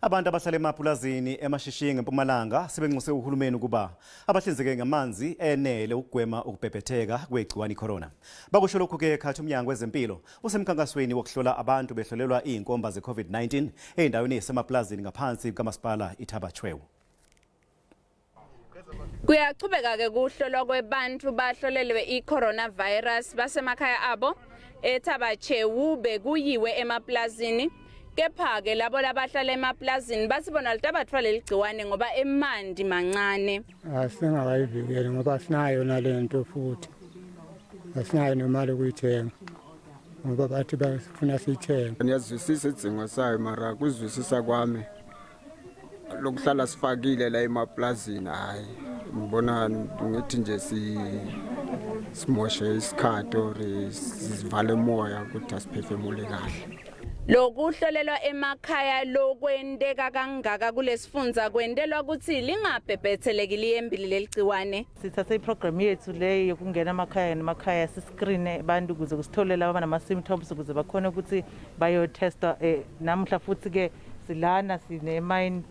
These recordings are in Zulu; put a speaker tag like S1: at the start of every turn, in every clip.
S1: Abantu abahlala emapulazini eMashishing eMpumalanga sebenxuse uhulumeni ukuba abahlinzeke ngamanzi enele ukugwema ukubhebhetheka kwegciwane iCorona. Bakusho lokhu ke khathi umnyango wezempilo usemkhankasweni wokuhlola abantu behlolelwa izinkomba zeCovid-19 ezindaweni ezisemapulazini ngaphansi kukamasipala iThaba Chweu.
S2: Kuyachubeka-ke kuhlolwa kwebantu bahlolelwe i-coronavirus basemakhaya abo eThaba Chweu bekuyiwe emaplazini kepha-ke labo labahlala emaplazini bathi bona litabatfwa leli gciwane ngoba emanti mancane.
S3: Asingakayivikeli ngoba asinayo nalento futhi asinayo nemali yokuyithenga ngoba bathi bafuna siyithenge.
S4: Ngiyazwisisa isidingo sayo mara kuzwisisa kwami lokuhlala sifakile la emaplazini, hayi, ngibona ngithi nje simoshe isikhathi or sivale moya ukuthi asiphefumule kahle.
S2: Lokuhlolelwa emakhaya lokwenteka kangaka kulesifundza kwentelwa ukuthi lingabhebhetheleki liyembili leligciwane.
S5: Sithathe iprogram yethu le yokungena emakhaya nemakhaya, siscreene abantu ukuze kusithole laba abanama-symptoms ukuze bakhone ukuthi bayotestwa. Namuhla futhi-ke silana sine-mine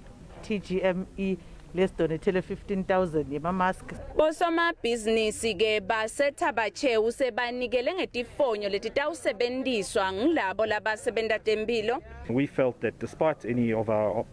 S5: TGME lesidonethele 15,000 yema-mask.
S2: Bosomabhizinisi ke baseThaba Chweu sebanikele ngetifonyo letitawusebenziswa ngilabo labasebenta tempilo.
S6: We felt that despite any of our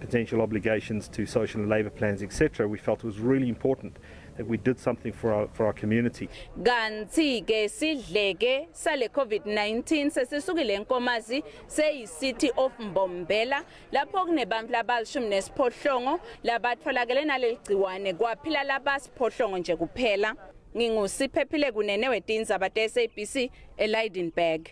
S6: potential obligations to social and labour plans, etc., we felt it was really important that we did something for our community.
S2: Kanti ke sidleke sale COVID-19 sesisukile eNkomazi, seyi City of Mbombela, lapho kunebantu labalishumi nesiphohlongo labatholakele naleli gciwane, kwaphila labasiphohlongo nje kuphela. NginguSiphephile Kunene wetindzaba te-SABC eLydenburg.